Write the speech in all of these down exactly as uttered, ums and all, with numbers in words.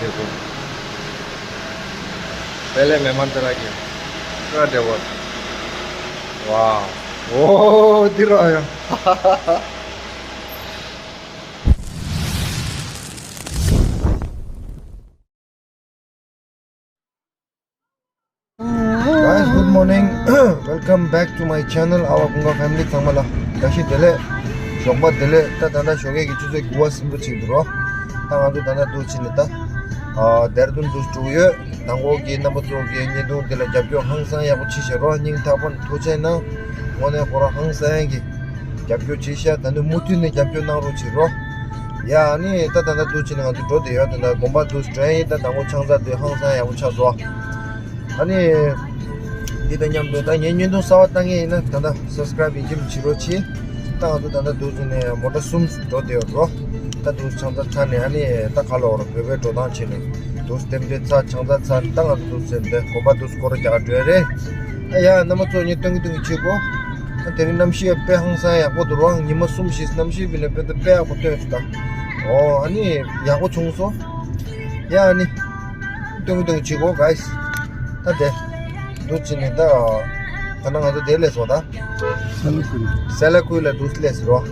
देखो, पहले मेहमान चला गया। पूरा डेवलप। वाह। ओ, दिल आया। Guys, good morning. Welcome back to my channel, our Kunga family. ཚང་མ་ལ་བཀྲ་ཤིས་བདེ་ལེགས། ཞོགས་པ་བདེ་ལེགས། ད་ད་ལྟ་ཞོགས་ཀས་ཀྱི་ཆུ་ཚོད་དགུ་པ་ཟིན་པ་ཅིག་འདུག་རོ། ད་ང་ཚོ་ད་ལྟ་འདུག་ཕྱིན་ནས་ད་ཨ་དེར་དུན་འདུག་འགྲོ་གི་ཡོད། དང་པོ་གི་རྣམ་པ་ཚོ་གི་བརྙན་ཐུང་འདི་ལ་རྒྱབ་སྐྱོར་ཧང་སང་ཡག་པོ་བྱེད་ཤག་རོ། སྙིང་ཐག་པ་ནས་ཐུགས་རྗེ་གནང་། དངོས་གནས་ཁོ་རང་ཧང་སང་གི་རྒྱབ་སྐྱོར་བྱེད་ཤག་ད་ནི་མུ་མཐུད་ནས་རྒྱབ་སྐྱོར་གནང་རོགས་བྱེད་རོ། ཡ་ཨ་ནི་ད་ད་ལྟ་འདུག་ཕྱིན་ནས་ང་ཚོ་འགྲོ་བསྡད་ཡོད། ད་ད་དགོན་པ་འདུག་འགྲོ་ཡིན། ད་དང་པོ་ཆང་ས་དེ་ཧང་སང་ཡག་པོ་ཆགས་སོང་། ཨ་ནི། འདི་དང་མཉམ་དུ་ད་ངའི་བརྙན་ཐུང་གསར་པ་ལྟ་མཁན་ཡིན་ན་ད་ལྟ་སབ་སི་ཀ་རའིབ་ཡིན་གཅིག་མིན་གཅིག་རོགས་གྱིས། ད་ང་ཚོ་ད་ལྟ་འདུག་ཟེར་ནས་མོ་ཊ་གསུམ་འགྲོ་བསྡད་ཡོད་རོ། ད་འདུག་ཆང་ས་ཚར་ནས་ཨ་ནི་ད་ག་ལ་འོ་ར་བོད་པའི་འགྲོ་སྟངས་བྱས་ནས་འདུག་རྟེན་འབྲེལ་ཚར་ཆང་ས་ཚར། ད་ང་ཚོ་འདུག་ཟེར་ནས་དགོན་པ་འདུག་སྐོར་རྒྱག་འགྲོ་ཡ་རེད། ཨ་ཡ་རྣམ་པ་ཚོ་ངས་སྟོན་གི་སྟོན་གི་བྱེད་གོ། ཨ་དེ་རིང་གནམ་གཤིས་དཔེ་ཧང་སང་ཡག་པོ་འདུག་རོ། ཉི་མ་གསུམ་བཞི་གནམ་གཤིས་བི་ནས་དཔེ་ད་དཔེ་ཡག་པོ་སྟོན་སོང་ད། ཨོ་ཨ་ནི་ཡག་པོ་བྱུང་སོང་། ཡ་ཨ་ནི། ཏུང་ཏུང་བྱེད་གོ་གཱིས། ད་དེ། འདུག་ཅི་ནས་ད། ད་ནང་ང་ཚོ་དེ་སླེབས་སོང་ད། སེ་ལ་ཀུའི། སེ་ལ་ཀུའི་ལ་འདུག་སླེབས་སོང་རོ།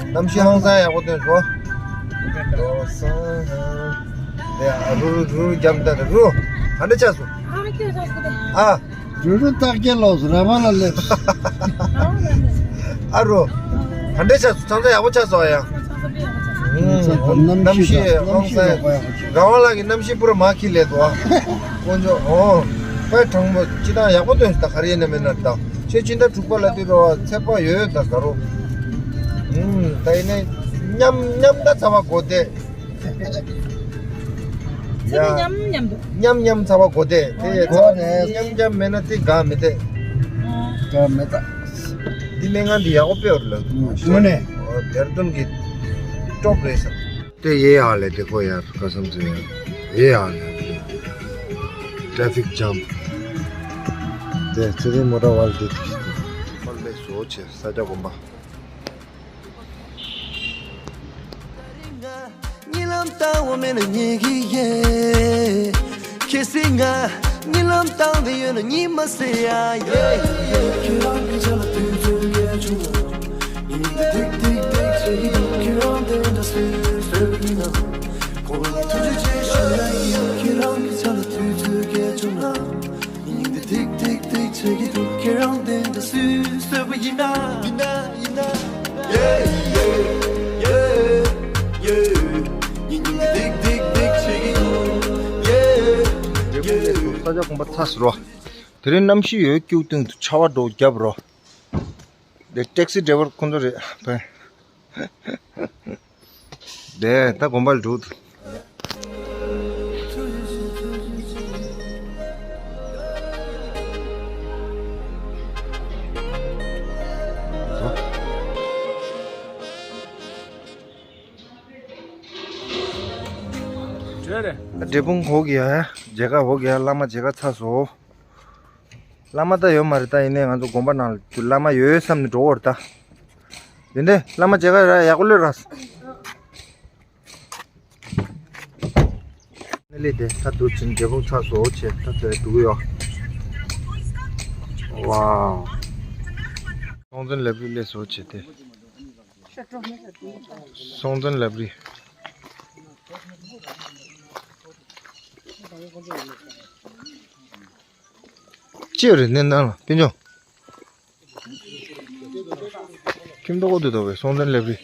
གནམ་གཤིས་ཧང་སང་ཡག་པོ་སྟོན་སོང་། ལོ་སང་ཧང་། དེ་ཨ་རུ་རུ་རུ་རྒྱབ་ད་རུ། ག་འདྲ་ཆགས་སོང་། ཨ། རུ་རུ་སྟག་རྒྱལ་ལོག་སོང་། ར་མ་ལ་སླེབས། ཨ་རུ། ག་འདྲ་ཆགས་སོང་། ཆང་ས་ཡག་པོ་ཆགས་སོང་ཨ་ཡ། གནམ་གཤིས་ཧང་སང་། ག་བ་ལ་གི་གནམ་གཤིས་པུ་ར་མ་ཁི་ལེ་དོ། དཀོན་མཆོག་ཨོ། དཔེ་དྲང་པོ་སྤྱི་བཏང་ཡག་པོ་སྟོན་ད་ག་རེ་ཡིན་ན་མིན་ན་ད། ཁྱེད་སྤྱི་ཟླ་དྲུག་པ་ལ་དུས་རོ་ཚེས་པ་ཡོད་ད་ག་རོ། ད་ཡིན་ནའི་མཉམ་མཉམ་ད་ཚ་བ་གོ་དེ། ཚེ་འདི་མཉམ་མཉམ་དུ། མཉམ་མཉམ་ཚ་བ་གོ་དེ་དེ་ཡ་ཚ་བ་མཉམ་མཉམ་མེད་ན་དེ་དགའ་མི་དེ། དགའ་མི་ད། འདི་སྨན་ཁང་འདི་ཡག་པོ་དཔེ་ཡོད་རེད་ལ། དངོས་གནས། དེར་དོན་གི་ཊོབ་རེད་ས། དེ་ཡེ་ཡ་ལེ་དེ་ཁོ་ཡར་ག་སམ་ཚེ་ཡེ་ཡ་ལེ། ཊ་རེ་ཕིག་ཇམ། དེ་ཚེ་རིང་མོ་ཊ་ཝརལ་དེ། ཧོལ་མེ་བཟོ་བྱེད་ས་སྐྱ་དགོན་པ། གཉིད་ལམ་བཏང་བ་མེད་ན་ཉལ་གི་ཡེ། ཁྱེད་སྲིད་ང་གཉིད་ལམ་བཏང་དེ་ཡོད་ན་གཉིད་མ་སད་ཡ་ཡེ། ཁྱེད་རང་གི་ཆ་ལ་དུས་ཚོད་རྒྱས་བྱུང་། ཉིན་འདི་ཏིག་ཏིག་ཏིག་བྱེད་ཀྱི་འདུག་ཁྱེད་རང་དེ་འདྲ་སུས་བཟོས་པ་ཡིན་ནམ། ཁོ་བོ་ལ་ཐུགས་རྗེ་ཆེ་ཞུ་ཡ་ཡིན། ཁྱེད་རང་གི་ཆ་ལ་དུས་ཚོད་རྒྱས་བྱུང་ན། ཉིན་འདི་ཏིག་ཏིག་ཏིག་བྱེད་ཀྱི་འདུག་ཁྱེད་རང་དེ་འདྲ་སུས་བཟོས་པ་ཡིན་ན། ཡིན་ན་ཡིན་ན། ཡེ་ཡེ་ཡེ་ཡེ། ཉིན་འདི་ཏིག་ཏིག་ཏིག་བྱེད་ཀྱི་འདུག་ཡེ་ཡེ། ས་སྐྱ་དགོན་པ་ཚ་ཟེར་བ། དེ་རིང་གནམ་གཤིས་ཡོད་སྐྱུག་སྟེང་དུ་ཆར་པ་འདྲ་བོ་བརྒྱབ་རོ། དེ་ཊེག་སི་ཌ་རའི་ཝར་ཁོང་ཚོ་རེད། དེ་ད་དགོན་པ་ལ་འགྲོ། འབྲས་སྤུངས་ཧོ་གི་ཡ། མཇལ་ཁ་ཧོ་གི་ཡ། བླ་མ་མཇལ་ཁ་ཚར་སོང་། བླ་མ་ད་ཡོད་མ་རེད། ད་ཡིན་ནའི་ང་ཚོ་དགོན་པ་ནང་ལ་བླ་མ་ཡོད་བསམ་ནས་འགྲོ་བར་ད། དེ་འདྲས་བླ་མ་མཇལ་ཁ་ར་ཡག་པོ་ལོས་ར། ནི་ལི་དེ་ད་དུ་ཕྱིན་འབྲས་སྤུངས་ཚར་སོང་བྱས་ད་དེ་འདུག་ཡོད། ཝའོ། སྲོང་བཙན་ལེབ་རི་སླེབས་སོང་བྱས་ཏེ། སྲོང་བཙན་ལེབ་རི། ཅི་ཡོད་རེད་ནས་ནང་ལ་སྤུན་ཆུང་། ཁྱིམ་ཐོག་ཏུ་འདུག་པས་སྲོང་བཙན་ལེབ་རི།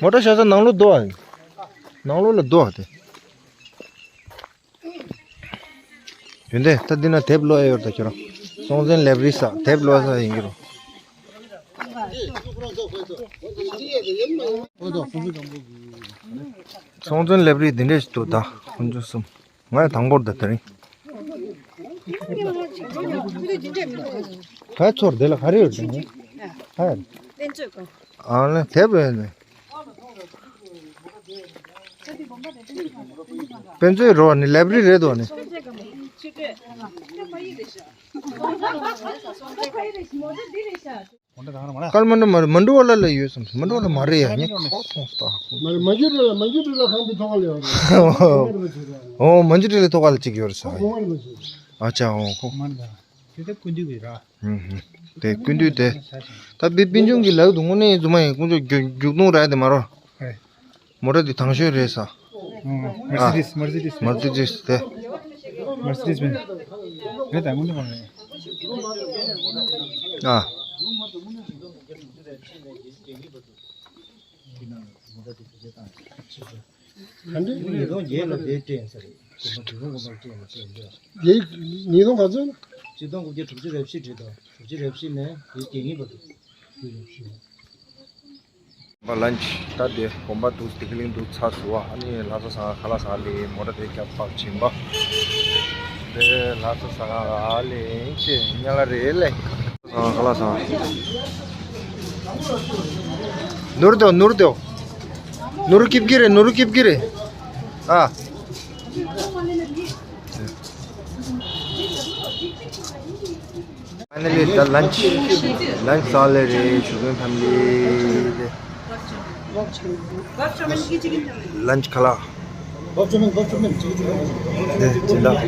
མོ་ཊ་བཞག་ས་ནང་ལོགས་འདུག་ཨ། ནང་ལོགས་ལ་འདུག་ཨ་དེ། ཡོན་ཏན་ད་འདི་ན་དེབ་ཀློག་ཡ་ཡོད་ད་ཁྱོད་རང་། སྲོང་བཙན་ལེབ་རི་ས་དེབ་ཀློག་ས་ཡིན་གྱི་རོ། སྲོང་བཙན་ལེབ་རི་འདི་འདྲས་ཞིག་འདུག་ད་ཁོང་ཚོ་གསུམ། ང་ཡང་དང་པོར་ད་དེ་རིང་། ད་ཚོར་དེ་ལ་ག་རེ་ཡོད་དེ་ནི། ཧ་ཡ། དཔེ་མཛོད་ཀོ། ཨ་ལེ་དེབ་རེད་ནི། དཔེ་མཛོད་རོ་ནི་ལེབ་རི་རེད་དོ་ནི། ཀརྨ་འགྲོ་མ་རེད། མ་འགྲོ་བ་ལ་ལ་ཡོད་བསམ། མ་འགྲོ་བ་ལ་མ་རེད་ཡ། ངས་ཁོ་སོང་སྟ། མ་རེད། མ་འཇུ་འགྲོ་ལ། མ་འཇུ་འགྲོ་ལ་ཁང་པའི་ཐོག་ལ་ཡོད་རེད། ཨོ། མ་འཇུ་འགྲོ་ལ་ཐོག་ལ་གཅིག་ཡོད་རེད་ས། ཨ་ཅག་ཨོ་ཁོ། དེ་ད་ཀུན་འདུས་ཀྱི་ར། ཧུམ་ཧུམ། དེ་ཀུན་འདུས་དེ། ད་བི་པིན་ཆུང་གི་ལག་ཏུ་དངོས་གནས་རྫུན་མ་ཡིན། ཀུན་སྤྱོད་རྒྱུག་རྒྱུག་རྡུང་ར་དེ་མ་རོ། མོ་ཊ་འདི་དང་ཤོས་རེད་ས། ཨ། མར་སི་ཌིས། མར་སི་ཌིས། མར་སི་ཌིས་དེ། མར་སི་ཌིས་མིན། རེད་ད་དངོས་གནས་མ་རེད། ཨ། ཉིས་སྟོང་བརྒྱད་ལ་དེ་སྤྲད་ཡིན་ས་རེད། ཉིས་སྟོང་ག་ཚོད། ཉིས་སྟོང་དགུ་བརྒྱ་དྲུག་ཅུ་རེ་བཞི་བྲིས་དང་། དྲུག་ཅུ་རེ་བཞི་ནས་དེ་བརྒྱད་ཉིས་བར་དུ། པ་ལན་ཆི་ད་དེ་དགོན་པ་འདུག་སྟེ་གླིང་འདུག་ཚ་ཟུར་བ། ཨ་ནི་ལྷ་ས་ས་ཁ་ལ་ས་ལི་མོ་ཊ་དེ་རྒྱབ་ཕབ་ཕྱིན་པ། དེ་ལྷ་ས་ས་ཁ་ལ་ལི་ཅེ་ཉ་ལ་རེད་ལེ། ཁ་ལ་ས། ནུར་དོ་ནུར་དོ། ནུར་ཀིབ་ཀི་རེད། ནུར་ཀིབ་ཀི་རེད། ཨ། Finally, the lunch. Lunch ཚར་ལེ་རེད། ཞུ་མཁན་ཕམ་ལི་ལེ། Lunch ཁ་ལག་དེ་སྦྱིན་བདག་ལྷ་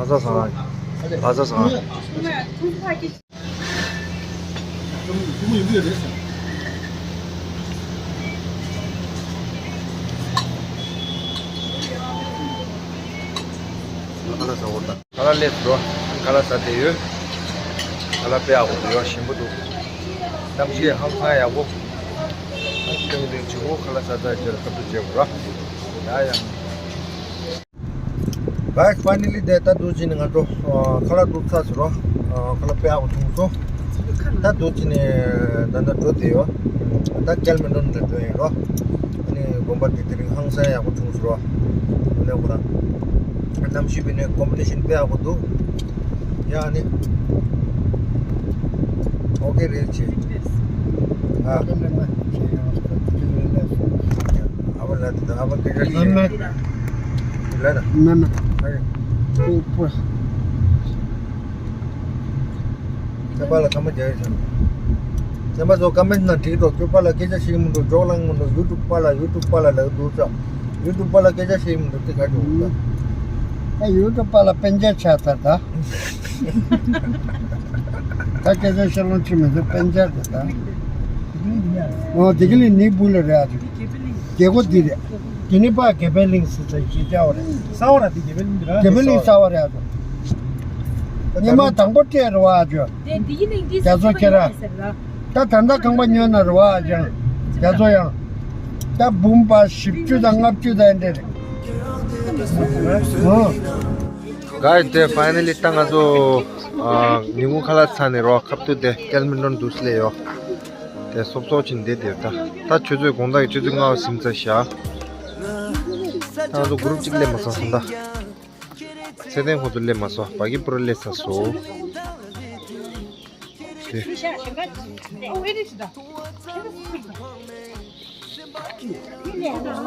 ས་ས། ལྷ་ས་ས། ཁ་ལག་ཟ་འོ་ད། ཁ་ལག་སླེབས་འགྲོ། ཁ་ལག་ཟ་བསྡད་ཡོད། ཁ་ལག་དཔེ་ཡག་པོ་འདུག་ཡོད། ཞིམ་པོ་འདུག་གཏམ་བཤད་ཧང་སང་ཡག་པོ། ཏིང་ཏིང་བྱེད་འོ། ཁ་ལག་ཟ་ད་རྗེས་ལ་སྐབས་དུ་བྱེད་དགོས་ར། ཡ་ཡ། Guys, finally དེ་ད་འདུག་ཅིག་ནས་ང་ཚོ་ཁ་ལག་འདུག་ཚར་ཟེར་རོ། ཁ་ལག་དཔེ་ཡག་པོ་བྱུང་སོང་། ད་འདུག་ཅིག་ནས་ད་ལྟ་འགྲོ་བསྡད་ཡོད། ད་ཀལ་མི་འགྲོ་ནས་འགྲོ་ཡིན་རོ། ཨ་ནི་དགོན་པ་འདི་དེ་རིང་ཧང་སང་ཡག་པོ་བྱུང་སོང་རོ། ཨ་ནི་ཁོ་རང་གནམ་གཤིས་བི་ནས་ཀོམ་པི་ཊི་ཤན་དཔེ་ཡག་པོ་འདུག་ཡ་ཨ་ནི། ཨོ་ཁེ་རེད་ཅེ། ཨ། ཨ་བ་ལ་དེ་ཨ་བ་སྐད་ཆ་ཤེས། ལ་ན། མ་མ། ཨ་རེ། ཁོ་པོ། ཁྱོད་པ་ལ་ཁ་མ་རྒྱག་ཡོད་ཅང་། ཁྱེད་པ་ཚོ་ཀ་མེན་ནང་བྲིས་འགྲོ། ཁྱོད་པ་ལ་སྐད་ཆ་བཤད་མི་འདུག་འཇོག་ལངས་མི་འདུག་ཡུ་ཊུབ་པ་ལ་ཡུ་ཊུབ་པ་ལ་ལབ་འདུག་ཙང་། ཡུ་ཊུབ་པ་ལ་སྐད་ཆ་བཤད་མི་འདུག་དེ་ག་འགྲོ་འདུག་ད་ཡུ་ཊུབ་པ་ལ་དཔེ་ཆ་ཆགས་ཚར་ད། ད་སྐད་ཆ་བཤད་ལོང་ཆི་མི་འདུག་དཔེ་ཆ་དེ་ད། འོ་དེ་གི་ལི་ནི་བུ་ལ་རེད་ཨ་ཅུ། རྒྱལ་སྒོ་འདི་རེད། དེ་ནི་པ་དགེ་འཕེལ་གླིང་ཟེར་ཚ་ཞིག་བྱ་བ་རེད། ས་འོག་ར་དེ་དགེ་འཕེལ་གླིང་འདི་ར། དགེ་འཕེལ་གླིང་ས་འོག་རེད་ཨ་ཅོ། ཉི་མ་དང་པོ་སྤྲད་རེད་བ་ཨ་ཅོ། དེ་དེ་ཡི་གླིང་འདི་རྒྱ་མཚོ་ཁྱེད་ར། ད་ད་ལྟ་རྐང་པ་ཉོས་ན་རེད་བ་ཨ་ཅང་། རྒྱ་མཚོ་ཡང་། ད་འབུམ་པ་བཞི་བཅུ་དང་ལྔ་བཅུ་དང་འདྲ་རེད། ཨོ། Guys, དེ་finally ད་ང་ཚོ་ཉིན་གུང་ཁ་ལག་ཚར་ནས་རོ། ཁབ་ཏུ་དེ་ཀལ་མི་འགྲོ་འདུག་སླེ་ཡོ། དེ་སོབ་སོབ་ཕྱིན་བསྡད་དེ་ད། ད་ཆུ་ཚོད་དགོང་དག་གི་ཆུ་ཚོད་ལྔ་བ་ཟིན་ཚར་ཤག་ད་ང་ཚོ་གུ་རུབ་གཅིག་སླེབས་མ་སོང་སོང་ད། ཚེ་བརྟན་ཁོང་ཚོ་སླེབས་མ་སོང་། བ་གི་པུ་ར་སླེབས་ཚར་སོང་། དེ།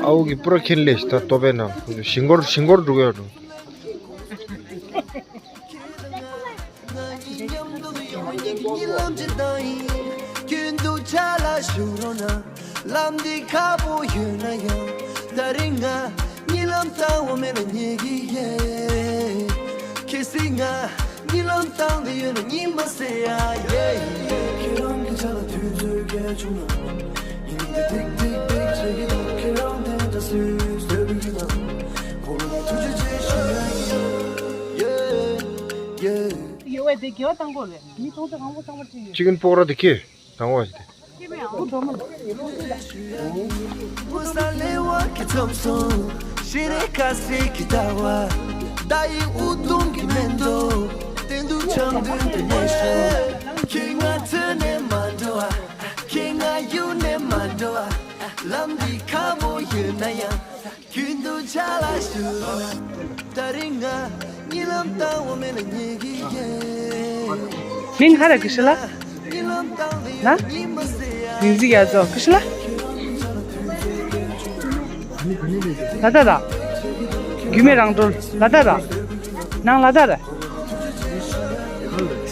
ཨའུ་གི་པུ་ར་ཁྱེར་སླེབས་ཤག་ད་ལྟོ་པའི་ནང་ཞིང་སྒོར་ཞིང་སྒོར་འགྲོ་གི་ཡོད་འགྲོ། ང་གཉིས་མཉམ་དུ་ཡོང་བའི་གཉིད་ལམ་ཇི་ལྟར་ཡིན། རྒྱུན་དུ་ཆ་ལ་ཞུགས་རོགས་གནང་། ལམ་འདི་ཁག་པོ་ཡོད་ན་ཡང་། ད་རིང་ང་གཉིད་ལམ་གཙང་བོ་མེད་ན་ཉལ་གི་ཡིན། གལ་སྲིད་ང་གཉིད་ལམ་བཏང་བསྡད་ཡོད་ན་ཉི་མ་ཟེར་ཡ། ཁྱེད་རང་གི་ཆ་ལ་དུས་ཚོད་སྐྱེལ་བྱུང་ན། ཉིན་འདི་ཏིག་ཏིག་ཏིག་བྱེད་ཀྱི་འདུག་ཁྱེད་རང་དེ་འདྲ་སུས་བཟོས་པའི་གི་ནམ། ཁོ་ལ་ཐུགས་རྗེ་ཆེ་ཞུ་ཡ་ཡིན། ཡེ་ཡེ། ཡོད་པས་དེ་དགེ་བ་བཏང་དགོས་རེད། མི་མཐོང་ཚེ་གང་པོ་ཚང་མ་ཅི་ཡོད། ཅི་གིན་སྤོག་ར་དེ་ཁྱེད་དང་བ་ཞིག་དེ། ཁྱེད་མེད་ཨང་། བུ་ས་ལེ་བ་གི་ཚོམ་སོང་། ཤི་རེ་ཁ་སི་གི་ལྟ་བ། ད་ཡི་ཨུ་དུང་གི་མེ་ཏོག་དེ་འདུག་ཆང་དུས་དེ་ཉེ་ཤོ། ཁྱེད་ང་ཚོ་ནས་མ་འགྲོ་བ། ཁྱེད་ང་ཡུལ་ནས་མ་འགྲོ་བ། ལམ་འདི་ཁག་པོ་ཡོད་ན་ཡང་། རྒྱུན་དུ་ཆ་ལ་ཞུ། ད་རིང་ང་གཉིད་ལམ་བཏང་བ་མེད་ན་ཉལ་གི་ཡིན། མིང་ཧ་ར་ཀི་ཤི་ལ། གཉིད་ལམ་བཏང་བ་ན། ཉི་མ་ཟེར་ཡ། མིང་ཟིག་ཡ་ཛོ་ཀི་ཤི་ལ། ལ་ད་ར། རྒྱུད་སྨད་རང་གྲོལ་ལ་ད་ར། ནང་ལ་ད་ར།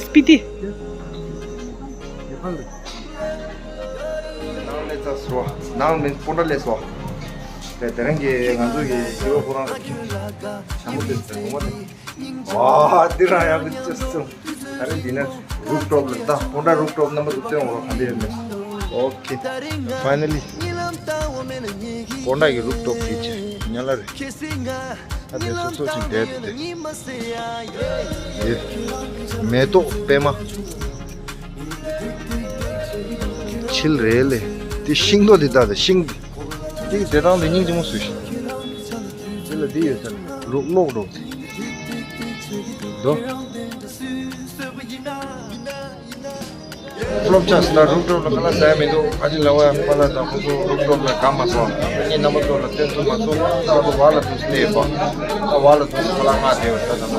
སྤི་ཏི། ནང་ལས་ཚ་སོ། ནང་མིན་སྤོན་ཊ་ལས་སོ། དེ་དེ་རིང་གི་ང་ཚོ་གི་ཞི་བ་ཁོ་རང་ཞྭ་མོ་དེ་དེ་ངོ་མ་དེ། ཨ་དེ་རང་ཡག་གི་ཅི་སོང་། ད་རེས་འདི་ན་རུབ་ཊོབ་ལ་ད་སྤོན་ཊ་རུབ་ཊོབ་རྣམ་པ་ཚོ་སྟོན་འོང་ག་འདི་ཡོད་མེད། ཨོ་ཁེ། ཕའི་ན་ལི་སྤོན་ཊ་གི་རུབ་ཊོབ་དེ་ཅི་ཉ་ལ་རེད། ཨ་དེ་སོ་སོ་ཅིག་བསྡད་དེ། དེ་མེ་ཏོག་པད་མ། ཆིལ་རེད་ལེ། དེ་ཤིང་ཏོག་དེ་ད་དེ་ཤིང་དེ་དེ་དང་དེ་སྙིང་རྗེ་མོ་བཟོས་ཤིང་། དེ་ལ་དེ་ཡོད་ས་རེད། ལོག་ལོག་འགྲོ་དེ། དོ། སློབ་ཆ་སི་ད་རུབ་ཊོབ་ལ་ཁ་ལག་ཟ་ཡ་མི་འདུག་ཨ་ཅི་ལ་བ་པ་ལ་དང་ཁོ་ཚོ་རུབ་ཊོབ་ལ་ག་མ་སོང་། ངས་རྣམ་པ་ཚོ་ལ་སྟོན་ཐུབ་མ་སོང་། ད་རུ་བ་ལ་དུས་སླེབས་པ། ད་བ་ལ་དུས་ཁ་ལག་མངགས་བསྡད་ཡོད་ད་ད་ད།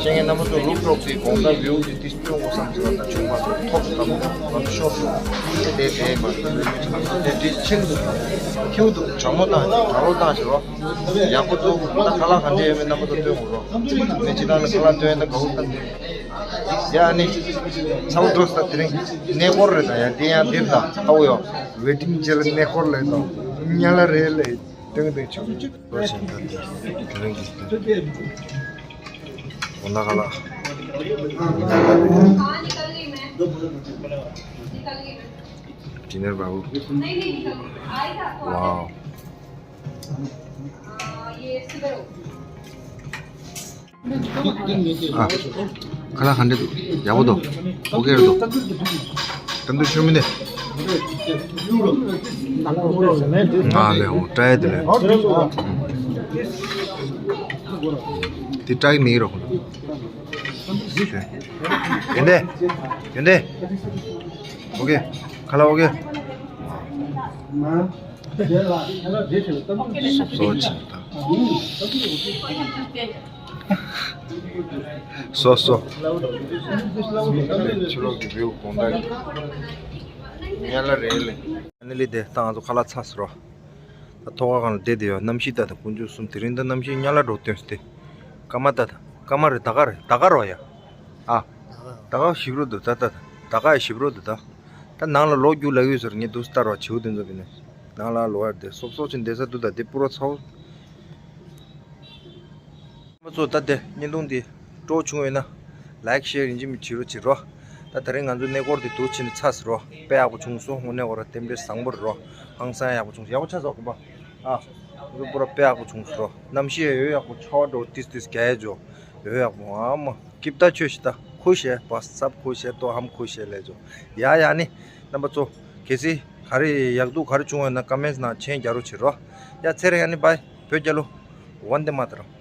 ཤེས་ངས་རྣམ་པ་ཚོ་རུབ་ཊོབ་དེ་གོང་ས་བེའུ་དེ་དེ་སྤྱོད་དགོས་བསམ་ཟེར་བ་ད་ཆུང་མ་ཚོ་ཐོབ་ད་མོ་ང་ཚོ་ཤོར་སོང་། དེ་དེ་དེ་མ་ཚོ་རེ་མི་ཆགས་སོང་། དེ་དེ་ཕྱིར་འདུག་ཁྱེའུ་འདུག་ཇོ་མོ་དང་དྲ་རོ་དང་ཞེས་རོ། ཡག་པོ་འདུག་ད་ཁ་ལག་ག་འདྲ་ཡོད་མེད་རྣམ་པ་ཚོ་སྟོན་དགོས་རོགས། ངས་ཇི་ལྟར་ལ་ཁ་ལག་སྟོན་ཡ་ད་དགའ་བོ་ད་འདི། ཡ་ཨ་ནི། ཚ་བོ་འགྲོ་ས་དེ་རིང་གནས་སྐོར་རེད་ད། ཡ་དེ་ཡང་འདིར་ད་ཧ་བོ་ཡོ། ཝེ་ཏིང་ཇེལ་གནས་སྐོར་ལས་ད་ཉ་ལ་རེད་ལས་སྟོན་སྟོན་ཆོག་ཅིག་རོ་ཞིང་ད་དེ་དེ་རིང་གི་འོ་ན་ཁ་ལག་ཉ་ལ་རེད། ཌི་ནར་བ་བུ། ཝའོ། ཨ། ཁ་ལག་ག་འདྲ་འདུག་ཡག་པོ་འདུག་ཨོ་ཀེ་རེད་འདུག་གཏམ་དུ་ཤོད་མི་ནས། ང་ལས་འོ་ཏྲ་ཡ་དེ་ལས། དེ་ཏྲ་ཡི་མིག་རོགས། ཡོན་ཏན། ཡོན་ཏན། ཨོ་ཀེ། ཁ་ལག་ཨོ་ཀེ། སོ་སོ་ཆེ་ད། སོ་སོ། ཕྱི་ལོགས་ཀྱི་བེའུ་གོང་ད་གི། ཉ་ལ་རེད་ལེ། ཨ་ནི་ལི་དེ་ད་ང་ཚོ་ཁ་ལག་ཚར་སོང་རོ། ད་ཐོག་ཁ་སྒང་ལ་བསྡད་དེ་ཡོད། གནམ་གཤིས་ད་ད་དཀོན་མཆོག་གསུམ། དེ་རིང་ད་གནམ་གཤིས་ཉ་ལ་འགྲོ་སྟོན་སྟེ། སྐར་མ་ད་ད་སྐར་མ་རེད། ད་ག་རེད། ད་ག་རོ་ཡ། ཨ། ད་ག་ཞིབ་རོ་འདུག་ད་ད་ད་ག་ཞིབ་རོ་འདུག་ད། ད་ནང་ལ་ལོག་རྒྱུག་ལབ་ཡོད་ཟེར། ངས་འདུག་སེ་ལྟ་རོགས། བྱིའུ་དེ་ཚོ་བི་ནས་ནང་ལ་ལོག་ཡ་དེ་སོབ་སོབ་ཅིག་བསྡད་ས་འདུག་ད་དེ་སྤུ་རོ་ཚ་བོ། ཁྱེད་ཚོ་ད་དེ་བརྙན་ཐུང་འདི་སྤྲོ་བྱུང་བས་ན་ལའིག་ཤེར་ཡིན་གཅིག་མིན་གཅིག་བྱེད་རོགས་བྱེད་རོགས། ད་དེ་རིང་ང་ཚོ་གནས་སྐོར་འདི་འདུག་བྱས་ནས་ཚར་སོང་རོ། དཔེ་ཡག་པོ་བྱུང་སོང་། དངོས་གནས་ཁོ་ར་རྟེན་འབྲེལ་བཟང་པོ་རེད་རོ། ཧང་སང་ཡག་པོ་བྱུང་སོང་། ཡག་པོ་ཆགས་སོང་གོ་པ། ཨ། ང་ཚོ་སྤུ་རོ་དཔེ་ཡག་པོ་བྱུང་སོང་རོ། གནམ་གཤིས་ཡང་ཡོད་ཡག་པོ། ཆར་པ་འགྲོ་ཏིས་ཏིས་རྒྱག་ཡས་འཇོ། ཡོད་ཡག་པོ། ཨ་མ། ཀིབ་ཏ་ཆོས་ཤིག་ད་ཁུ་ཤེ་བ་སབ་ཁུ་ཤེ་ཏོ་ཧམ་ཁུ་ཤེ་ལས་ཇོ། ཡ་ཡ་ནི། རྣམ་པ་ཚོ། གལ་སྲིད་ག་རེ་ཡག་སྡུག་ག་རེ་བྱུང་བ་ན་ཀ་མེན་ནང་མཆན་རྒྱག་རོགས་བྱེད་རོགས། ཡ་ཚེ་རིང་ཨ་ནི་བྷའི། བོད་རྒྱལ་ལོ། ཝན་དེ་མ་ཏ་རམ།